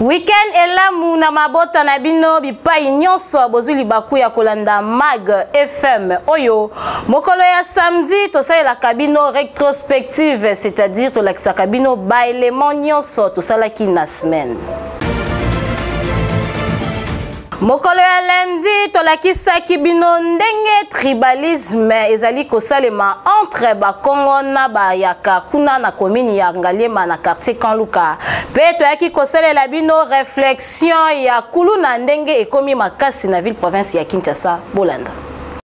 Week-end elamu na mabota na bino bipai nyonso bozwi libaku ya kolanda Mag FM oyo mokolo ya samedi tosalelaka bino retrospective, c'est-à-dire tolakisaka bino ba éléments nyonso tosalaki na semaine. Mokolo ya lundi tolakisaki bino ndenge tribalisme ezali kosalema entre bakongo na bayaka kuna na commune ya Ngaliema na quartier Kanluka, pe toyaki kosalela bino réflexion ya kuluna ndenge ekomi makasi na ville province ya Kinshasa. Bolanda.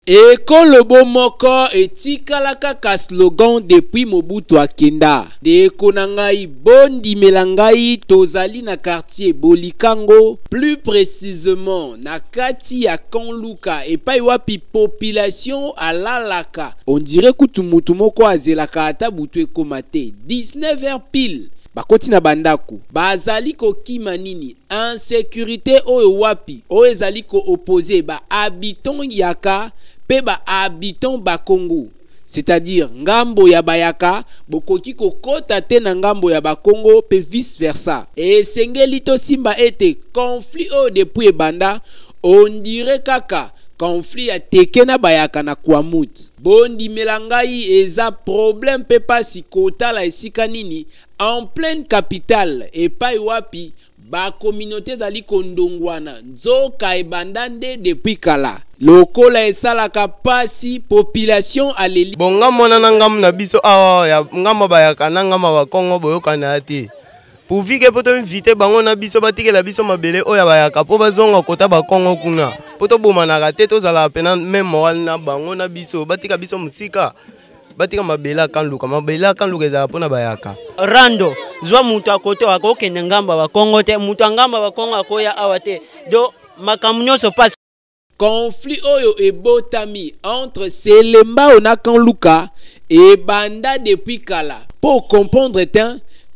Ekolo bo moko etikala kaka slogan depuis Mobutu akenda. Ndeko na ngai, bondimela ngai, tozali na quartier Bolikango, plus précisément na kati ya Camp Luka, epai wapi population alalaka. On dirait kutu mutu moko azelaka ata butu ekoma te. 19h pile bakoti na bandako, bazali kokima nini? Insécurité oyo wapi? Oyo ezali ko opposer ba habitants yaka pe ba habitants ba Congo. C'est-à-dire ngambo ya bayaka bokoki kokota te na ngambo ya bakongo pe vice versa. Esengeli tosimba ete conflit oyo depuis ebanda on dirait kaka conflit ya teke na bayaka na Kwamut. Bondimela ngai eza problème pe pasi kotala esika nini en pleine capitale epai wapi ba communauté ezali kondongwana, nzoka ebanda nde depuis kala. Lokola esalaka pasi population aleli. Bon, nga mwana na ngambo na biso awa ya ngambo bayaka na ngambo bakongo boyokana te. Pourvu que po toinvite bango na biso batikela biso mabele oyo bayaka po bazonga kota bakongo kuna po tobomanaka te, tozalaka pena même moral na bango na biso, batika biso mosika, batika mabele akanluka, mabele akanluka ezalaka mpona bayaka. Rando zwa moto akoto akokende ngambo ya bakongo te, moto ya ngambo ya bakongo akoya awa te, do makambo nyonso pasi. Conflit oyo ebotami entre Selembao na Kanluka ebanda depuis kala. Pour comprendre te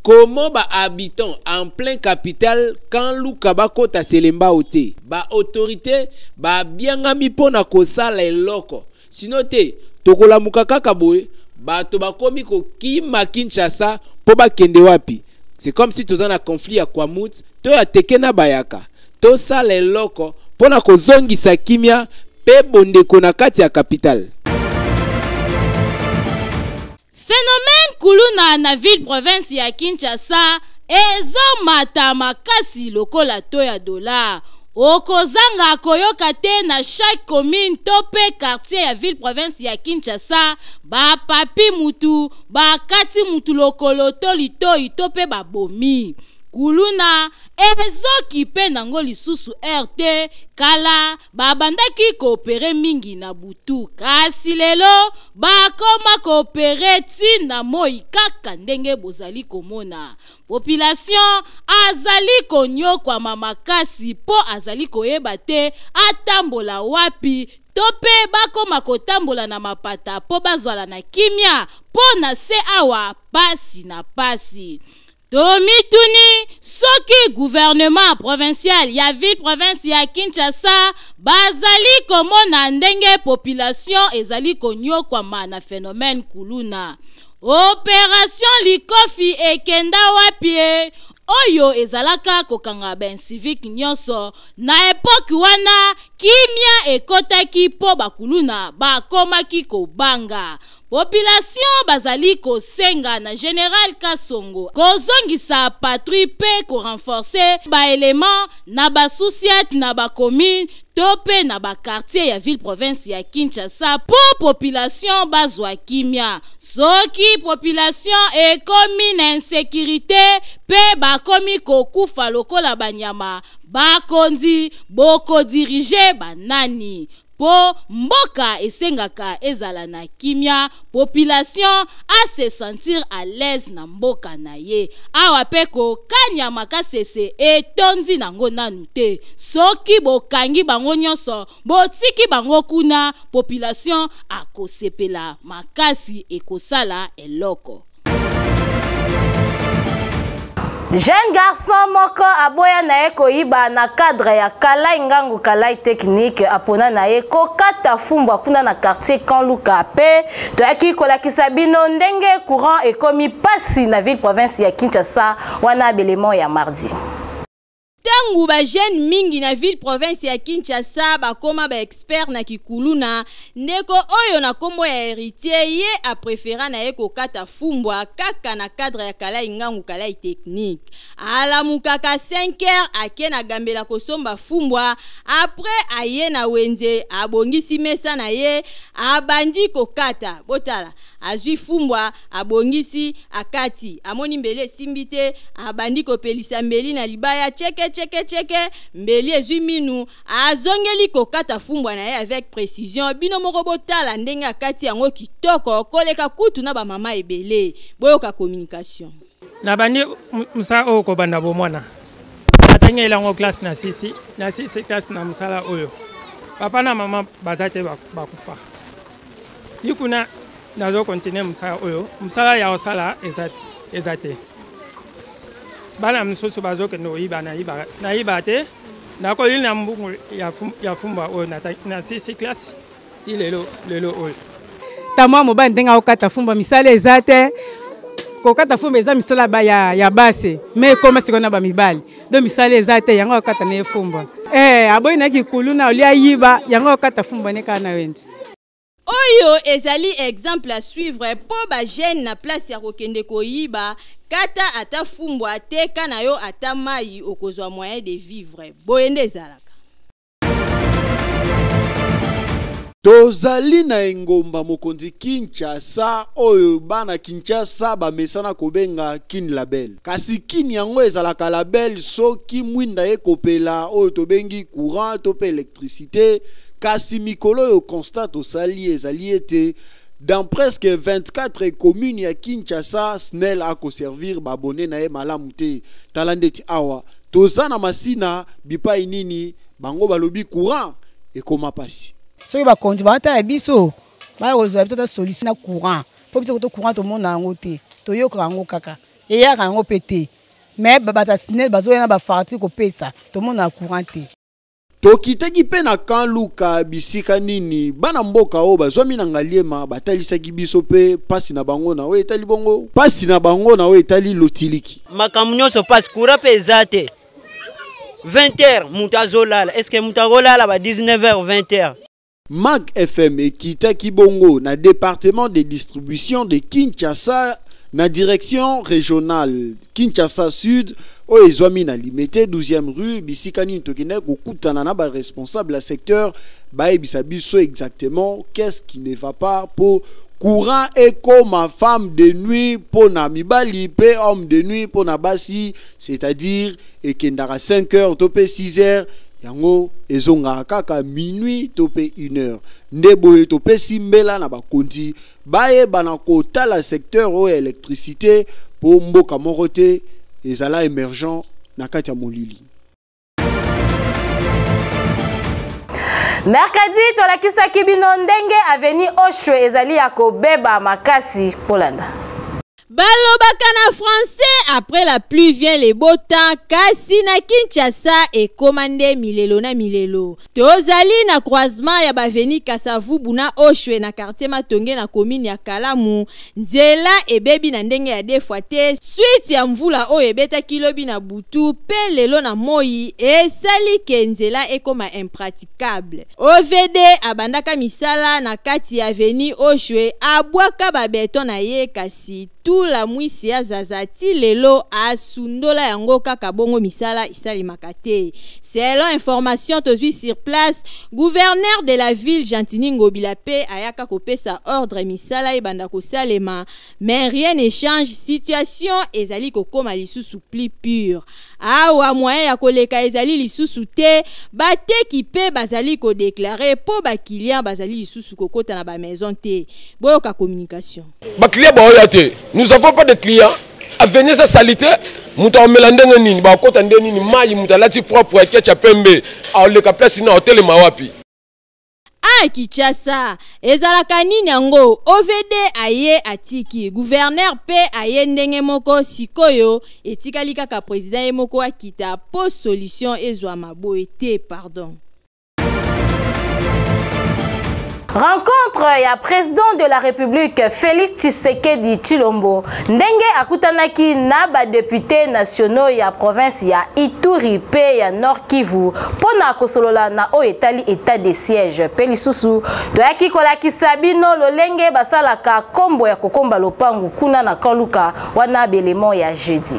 comment ba habitants en plein capitale Kanluka bakota Selembao te, ba autorité babiangami mpona kosala eloko, sino te tokolamuka kaka boye bato bakomi kokima Kinshasa mpo bakende wapi? C'est comme si toza na conflit ya Kwamut to ya Teke na bayaka. Tosala eloko mpona kozongisa kimia mpe bondeko na kati ya capitale. Phénomène kuluna na ville province ya Kinshasa ezomata makasi lokola to ya dollar. Okozanga koyoka te na chaque commune to pe quartier ya ville province ya Kinshasa ba papi mutu bakati mutu lokolo to litoi to pe babomi. Kuluna ezokipe nango lisusu RT kala babandaki koopere mingi na butu, kasi lelo bakoma koopere ti na moi kaka ndenge bozali komona. Population azali konyokwama makasi po azali koyeba te atambola wapi to pe bakoma kotambola na mapata po bazala na kimia, po na se awa pasi na pasi. Tomituni soki gouvernement provincial ya ville province ya Kinshasa bazali komona ndenge population ezali konyokwama na phénomène kuluna. Opération Likofi ekenda wapi e? Oyo ezalaka kokanga ba incivique nyonso na epoque wana, kimia ekotaki po bakuluna bakomaki kobanga. Population bazali kosenga na Général Kasongo kozongisa patrouille pe ko renforcer ba éléments na ba sous-ciat na ba commune to pe na ba quartier ya ville province ya Kinshasa po population bazwa kimia. Soki population ekomi na insécurité pe bakomi kokufa lokola banyama, bakonzi bokodirige banani? Po mboka esengaka ezala na kimia, population a se sentir à l'aise na mboka na ye. Awa pe kokanya makasese etondi nango nanu te. Soki bokangi bango nyonso, botiki bango kuna, population akosepela makasi, ekosala eloko. Jeune garçon moko aboya na ye koyiba na cadre ya Kalai Ngangu Kalai Technique apona na ye kokata fumbwa kuna na quartier Kanluka pe toyaki kolakisa bino ndenge courant ekomi pasi na ville province ya Kinshasa wana belemo ya mardi. Ntango ba jeunes mingi na ville province ya Kinshasa bakoma ba experts na kikuluna, ndeko oyo na kombo ya Heritier ye a prefera na ye kokata fumbwa kaka na cadre ya Kalayi Ngangu Kalayi Technique. Alamukaka 5 heures ake na Gambela kosomba fumbwa, après aye na wenze abongisi mesa na ye abandi kokata. Botala, azwi fumbwa abongisi, akati, amoni mbeli esimbi te, abandi kopelisa mbeli na libaya, cheke cheke cheke, mbeli ezwi minu, azongeli kokata fumbwa na ye avec precision. Bino moko botala ndenge akati yango kitoko koleka kutu na ba mama ebele. Boyoka communication. Nabandi mosala oyo kobanda bomwana, natangeli yango classe na sisi na sisi classe na mosala oyo. Papa na mama baza te, bakufa. Ti kuna nazo continuer mosala oyo. Mosala ya kosala eza te. Bana mosusu bazokende koyiba, nayiba te. Nakoyi na mbungu ya fumbwa oyo na sisi classe ti lelo lelo oyo. Tamwa mobali ndenge akokata fumbwa, misala eza te. Kokata fumbwa eza misala ba ya basi, me ekoma sikoyo na bamibali. Do misala eza te, yango akokata na ye fumbwa. Aboyi na kikulu na olia yiba, yango akokata fumbwa ne kaka na wenze. Oyo ezali exemple à suivre po ba jeune na place ya kokende koyiba, kata ata fumbwa, teka na yo ata mai, okozwa moyen de vivre. Boye nde ezalaka. Tozali na engomba mokonzi Kinshasa, oyo bana Kinshasa bamesana kobenga Kin Label. Kasi Kin yango ezalaka label soki mwinda ekopela, oyo tobengi courant to pe électricité. Kasi mikolo oyo constat tosali ezali ete dans presque 24 communes ya Kinshasa, SNEL akoservir babone na ye malamu te. Tala ndeti awa toza na Masina, bipai nini bango balobi courant ekoma pasi. Soki bakonzi baatala biso, bakozwa biso ta solution na courant, mpo biso koto courant tomona yango te, toyokaka yango kaka, eyaka yango mpe te. Mais bato ya SNEL bazoya na bafarti kopesa, tomona courant te. Tokitaki mpe na Camp Luka, bisika nini bana mboka oyo bazwami na Ngaliema batalisaki biso mpe pasi na bango na oyo etali bongo, pasi na bango na oyo etali lotiliki. Makambo nyonso pasi, courant mpe eza te. 20 heures moto azolala, est ce que moto akolala ba 19 heures, 20 heures? Mag FM ekitaki bongo na département de distribution de Kinshasa, na direction régionale Kinshasa Sud, oyo ezwami na Limete 12e rue, bisika nini tokendaki kokutana na ba responsable ya secteur, bayebisa biso exactement qu'est-ce qui ne va pas po courant ekoma femme de nuit mpo na mibali mpe homme de nuit mpo na basi, c'est-à-dire ekendaka 5 heures to mpe 6 heures, yango ezongaka kaka minuit to mpe 1 heure. Nde boye topesi mbela na bakonzi bayeba na kotala secteur oyo ya électricité, mpo mboka moko te ezala émergent na kati ya molili. Mercredi tolakisaki bino ndenge avenue Oshwe ezali ya kobeba makasi. Polanda. Balobaka na français, après la pluie vient le beau temps. Kasi na Kinshasa ekoma nde milelo na milelo. Tozali na croisement ya baveni Kasavubu na Oshwe na quartier Matonge na commune ya Kalamu. Nzela ebebi na ndenge ya deux fois te suite ya mvula oyo ebetaki lobi na butu pe lelo na moi, esali ke nzela ekoma impraticable. OVD abandaka misala na kati ya avenue Oshwe, abwaka ba beton na ye, kasi tula mwisi ya zaza ti lelo asundola yango kaka bongo, misala esalemaka te. Selon information tozwi sur place, gouverneur de la ville Gentiny Ngobila mpe ayaka kopesa ordre misala ebanda kosalema, mais rien ne change, situation ezali kokoma lisusu plus pire. Awa moyen ya koleka ezali lisusu te. Bateki mpe bazali kodéclarer mpo baclient bazali lisusu kokota na bamaison te. Boyoka communication. Baclient baoya te, nous avons pas de clients. Avenue eza salité, moto aomela ndenge nini? Bakota nde nini mai? Moto alati propre ya kecha pembe aoleka place na otelema wapi? A Kinshasa ezalaka nini yango? OVD aye atiki, gouverneur mpe aye ndenge moko. Sikoyo etikali kaka président ye moko akita mpo solution ezwama. Boye te, pardon. Rencontre ya président de la République Félix Tshisekedi Tshilombo ndenge akutanaki na ba députés nationaux ya province ya Ituri pe ya Nord Kivu pona kosolola na oyo etali état de siège pe lisusu toyaki kolakisa bino lolenge basalaka kombo ya kokomba lopangu kuna na Kaluka wana belemo ya jeudi.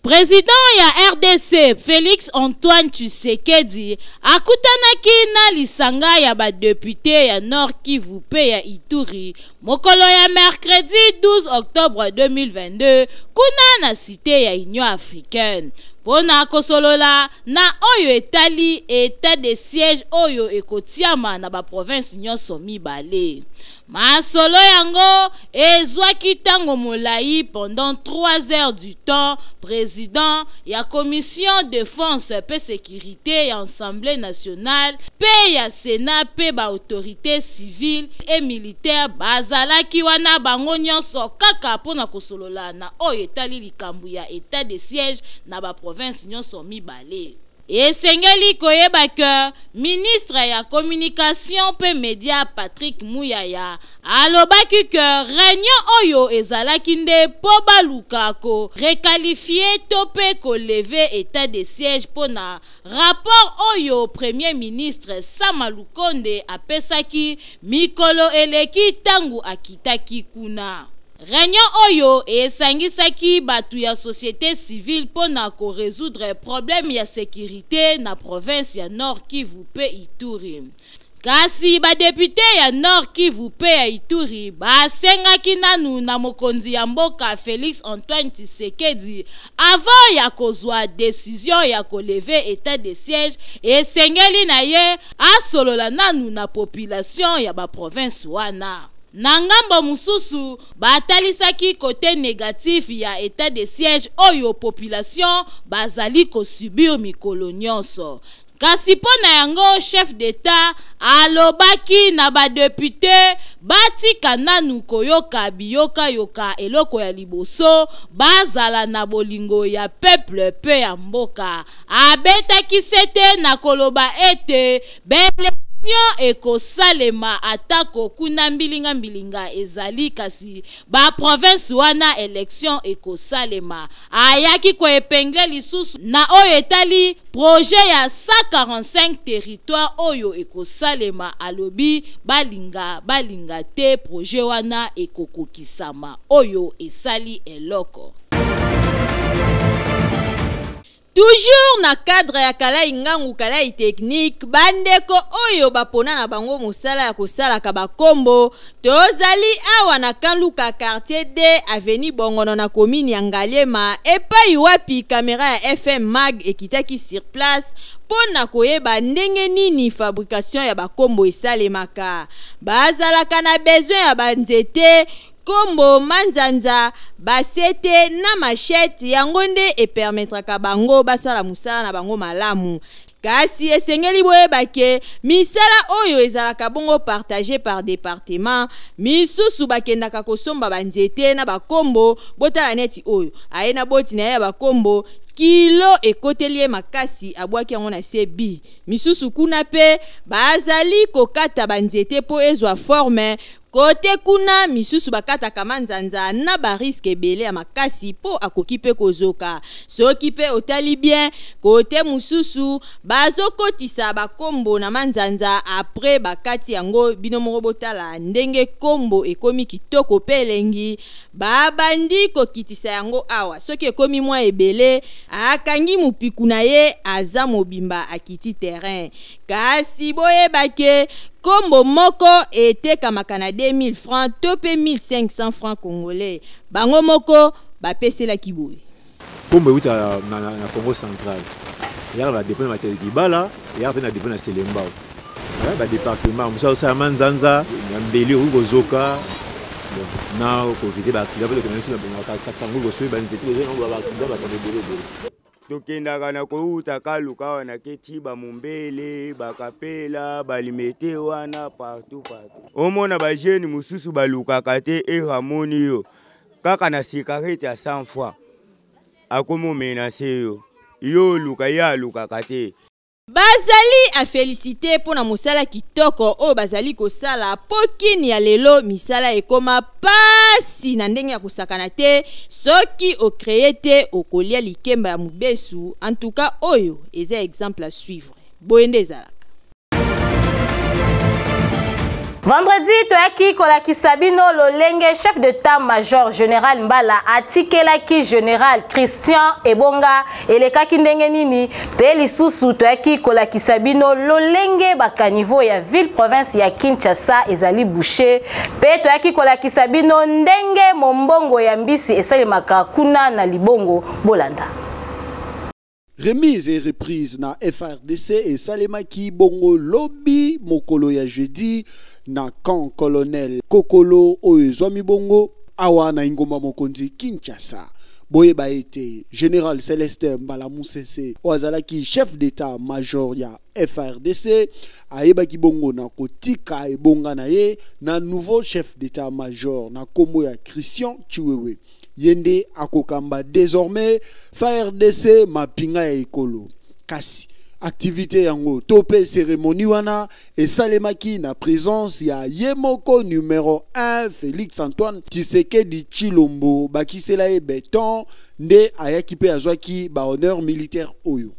Président ya RDC Félix Antoine Tshisekedi akutanaki na lisanga ya ba députés ya Nord Kivu pe ya Ituri mokolo ya mercredi 12 octobre 2022 kuna na cité ya Union africaine mpona kosolola na oyo etali état de siège oyo ekotiama na baprovince nyonso mibale. Masolo yango ezwaki ntango molai pendant 3 heures du temps. Président ya commission défense mpe sécurité ya Assemblée nationale mpe ya Sénat mpe baautorité civile et militaire bazalaki wana bango nyonso kaka mpona kosolola na oyo etali likambo ya état de siège na baprovince nyonso mibale. Esengeli koyeba ke ministre ya communication mpe média Patrick Muyaya alobaki ke réunion oyo ezalaki nde mpo baluka korequalifier to mpe kolever état de siège mpo na rapport oyo premier ministre Sama Lukonde apesaki mikolo eleki ntango akitaki kuna. Réunion oyo esangisaki bato ya société civile mpo na korésoudre problème ya sécurité na province ya Nord Kivu mpe Ituri. Kasi badéputés ya Nord Kivu mpe ya Ituri basengaki nanu na mokonzi ya mboka Félix Antoine Tshisekedi, avant ya kozwa décision ya kolever état de siège, esengeli na ye asolola nanu na population ya baprovince wana. Na ngambo mosusu, batalisaki côté négatif ya état de siège oyo population bazali kosubir mikolo nyonso. Kasi mpo na yango, chef d'État alobaki na badéputés batika nanu koyoka biyokayoka. Eloko ya liboso, bazala na bolingo ya peuple mpe ya mboka. Abetaki sete na koloba ete baélection ekosalema atako kuna mbilinga-mbilinga ezali, kasi baprovince wana élection ekosalema. Ayaki koépingler lisusu na oyo etali projet ya 145 territoire oyo ekosalema. Alobi balinga balinga te, projet wana ekokokisama oyo esali eloko. Toujours na cadre ya Kalai Ngangu Kalai Technique, bandeko oyo bapona na bango mosala ya kosalaka bakombo, tozali awa na Kanluka, quartier D, avenue Bongono, na commune ya Ngaliema, epai wapi kamera ya FM Mag ekitaki sur place mpo na koyeba ndenge nini fabrication ya bakombo esalemaka. Bazalaka na besoin ya banzete, kombo, manzanza, basete na machette. Yango nde epermettraka bango basala mosala na bango malamu. Kasi esengeli boyeba ke misala oyo ezalaka bongo partage par département. Misusu bakendaka kosomba banzete na bakombo. Botala neti oyo aye na boti na ye ya bakombo, kilo ekoteli ye makasi, abwaki yango na se bi. Misusu kuna mpe bazali kokata banzete mpo ezwa forme. Kote kuna misusu bakataka manzanza na barisques ebele ya makasi mpo akoki mpe kozoka. Soki mpe otali bien, kote mosusu bazokotisa bakombo na manzanza, après bakati yango. Bino moko botala ndenge kombo ekomi kitoko mpe elengi. Babandi kokitisa yango awa. Soki ekomi mwa ebele, akangi mopiku na ye, aza mobimba, akiti terrain. Kasi boyeba ke nkombo moko etekamaka na 2000 francs to mpe 1500 francs congolais. Bango moko bapeselaki boye. Nkombo euta na Congo Central, eyaka na badépôt na Matadi Kibala, eyaka mpe na dépôt na Selembao. Badépartement mosusu azosalama nzanza na mbeli, okoki kozoka na koéviter baaccident mpe tokenda biso na Kasangulu kosoyi banzete, baaccident, bakambo ebele ebele. Tokendaka na kouta Kaluka awa na keti bamombele, bakapela, balimete wana, partout partout. Omona bajeunes mosusu balukaka te. Eramoni yo kaka na cigarette ya 100 fois, akomi omenacer yo. Yo oluka, ye alukaka te. Bazali a felicite mpo na mosala kitoko oyo bazali kosala mpo kin ya lelo misala ekoma pasi na ndenge ya kosakana te soki o cree te okolia likemba ya mobesu en tout cas oyo eza exemple à suivre boye nde ezalaka. Vendredi toyaki kolakisa bino lolenge chef d'état major général Mbala atikelaki général Christian Ebonga elekaki ndenge nini mpe lisusu toyaki kolakisa bino lolenge bakanivo ya ville province ya Kinshasa ezali bouche mpe toyaki kolakisa bino ndenge mombongo ya mbisi esalemaka kuna na libongo bolanda. Remise et reprise na FARDC esalemaki bongo lobi mokolo ya jeudi na camp colonel Kokolo oyo ezwami bongo awa na engumba mokonzi Kinshasa. Boyeba ete General Celestin Mbala Musese oyo azalaki chef d'état-major ya FARDC ayebaki bongo na kotika ebonga na ye na nouveau chef d'état-major na kombo ya Christian Tshiwewe. Ye nde akokamba désormais FARDC mapinga ya ekolo. Kasi activité yango to mpe cérémonie wana esalemaki na présence ya ye moko numéro 1 Félix Antoine Tshisekedi Tshilombo bakisela ye beton nde ayaki mpe azwaki ba honneur militaire oyo.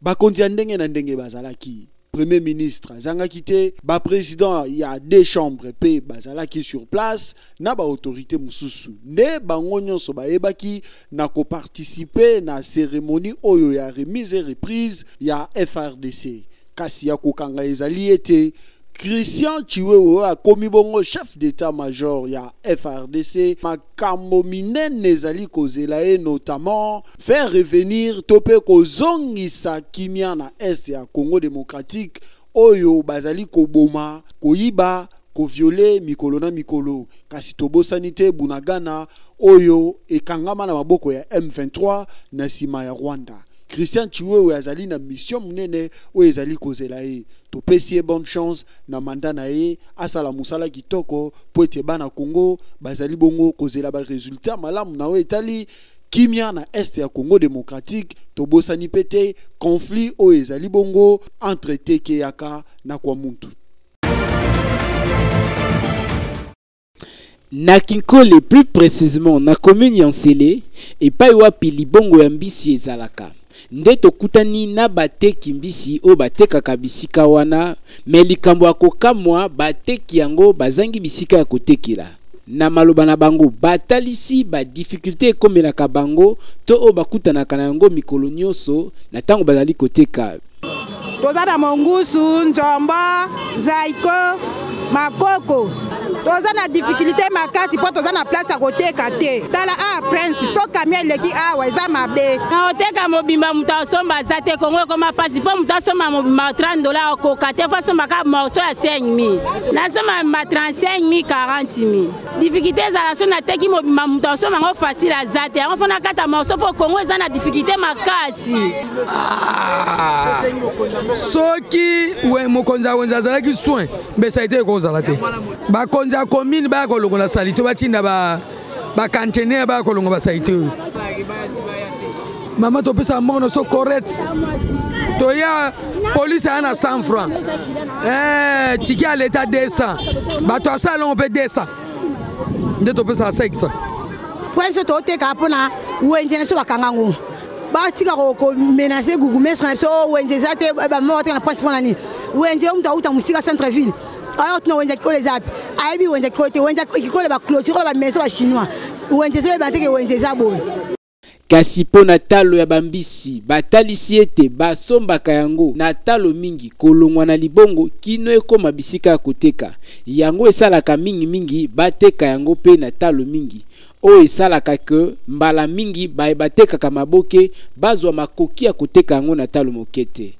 Bakonzi ya ndenge na ndenge bazalaki. Premier ministre azangaki te, ba president ya deux chambres pe bazalaki sur place na ba autorité mosusu. Nde bango nyonso bayebaki na ko participer na cérémonie oyo ya remise et reprise ya FARDC. Kasi ya kokanga ezali ete Christian Tshiwewe oyo akomi bongo chef d'état-major ya FARDC, makambo minene ezali kozela ye, notamment faire revenir to mpe kozongisa kimia na est ya Congo démocratique oyo bazali koboma, koyiba, koviole mikolo na mikolo. Kasi tobosani te Bunagana oyo ekangama na maboko ya M23 na sima ya Rwanda. Christian Tshiwewe azali na mission munene oyo ezali kozela ye. Topesi ye bonne chance na mandat na ye, asala mosala kitoko po ete bana Congo bazali bongo kozela ba resultats malamu na oyo etali kimia na est ya Congo démocratique. Tobosani pe te conflit oyo ezali bongo entre Tekeyaka na Kwamuntu. Na Kinkole, plus precisement na commune ya Nsele, epai wapi libongo ya mbisi ezalaka, nde tokutani na bateki mbisi oyo batekaka bisika wana, mais likambo ya kokamwa, bateki yango bazangi bisika ya kotekela. Na maloba na bango, batalisi ba difficultes ekomelaka bango to oyo bakutanaka na yango mikolo nyoso na tango bazali koteka. Toza na mongusu, nzombo, zaiko, makoko. Toza na difficulté makasi mpo toza na place ya koteka te. Tala a prince, so camion eleki awa eza mabe. Na koteka mobimba moto asomba aza te, Congo ekoma pasi mpo moto asomba mobimba 30 dollars akoka te, fo asomba kaka morceau ya 5000. Nasomba mobimba 35000, 40000. Difficulté ezala so nateki mobimba moto asomba yango facile aza te, yango fo nakata morceau mpo Congo eza na difficulté makasi. Ah! Soki we mokonzi ya wenze azalaki soin mbe salite ekozala te. Bakonzi ya commune baya kolongola salite, batinda ba container baya kolongola ba salite oyo. Mama topesa mbongo na biso correct, toya police aya na 100 francs, ticket ya leta 200, bato ya salongo mpe 200, nde topesaka 500. Prince toteka mpona wenze na biso bakanga yango, batika komenace gugumestre na biso. Oh, wenze eza te, bamama bateka na prince mpona nini? Wenze oyo moto auta mosika centre ville aya tuna wenze ya kikolo eza wapi? Ayebi wenze ya kikolo te. Wenze ya kikolo baclôture oyo bamaison bachinois, wenze ezoyeba te ke wenze eza boye. Kasi mpo na talo ya bambisi, batalisi ete basombaka yango na talo mingi kolongwa na libongo kino ekoma bisika ya koteka. Yango esalaka mingi mingi bateka yango mpe na talo mingi, oyo esalaka que mbala mingi baye batekaka maboke bazwa makoki ya koteka yango na talo moke te.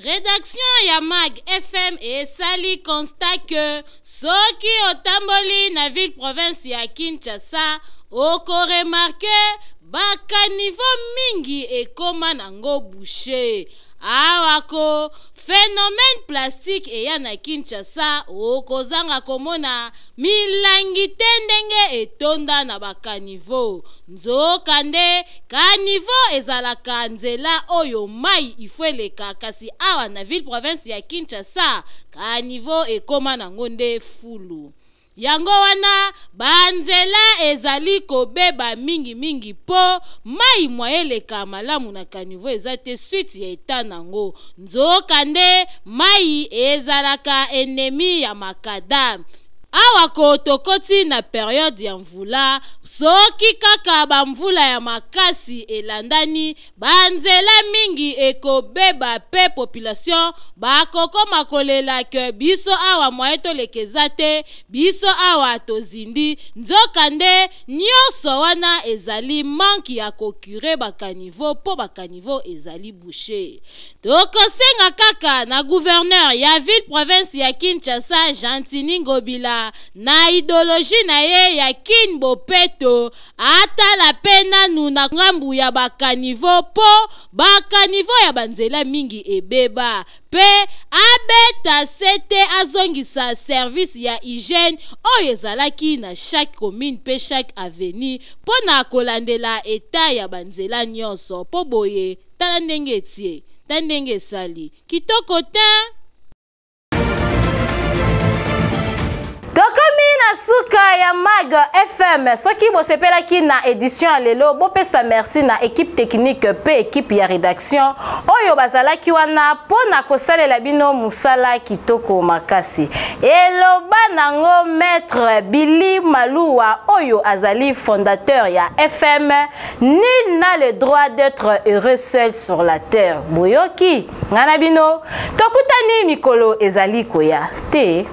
Redaction ya Mag FM esali constat que soki otamboli na ville province ya Kinshasa, oko remarquer ba caniveaux mingi ekoma nango bouche. Awa ko phenomène plastique eya na Kinshasa okozanga komona milangi te ndenge etonda na ba caniveaux. Nzoka nde caniveau ezalaka nzela oyo mayi il faut eleka kasi awa na ville province ya Kinshasa caniveau ekoma nango nde fulu. Yango wana ba nzela ezali kobeba mingi mingi po mayi moyen eleka malamu na caniveau eza te suite ya etat nango. Nzoka nde mayi ezalaka ennemi ya macadam. Awa ko tokoti na periode ya mvula, soki kaka ba mvula ya makasi elandani, Ba nzela mingi ekobeba pe population bakokoma kolela que biso awa moyen toleka eza te, biso awa tozindi, nzoka nde nionso wana ezali manque ya ko curer ba caniveaux po ba caniveaux ezali boucher. Tokosenga kaka na gouverneur ya ville province ya Kinshasa Gentiny Ngobila na ideologie na ye ya Kin bopeto Atala pe nanu na ngambu ya ba caniveaux po ba caniveaux ya ba nzela mingi ebeba pe abeta sete azongisa service ya hygiène oyo ezalaki na chaque commune pe chaque avenue po na kolandela etat ya ba nzela nionso po boye tala ndenge etie ta ndenge esali kitoko tein. Tokomi na suka ya Mag FM. Soki bosepelaki na edition ya lelo, bopesa merci na equipe technique pe equipe ya rédaction oyo bazalaki wana mpo na kosalela bino mosala kitoko makasi. Eloba nango maître Billy Maluwa oyo azali fondateur ya FM, nul n'a le droit d'être heureux seul sur la terre. Boyoki nga na bino tokutani mikolo ezali koya te.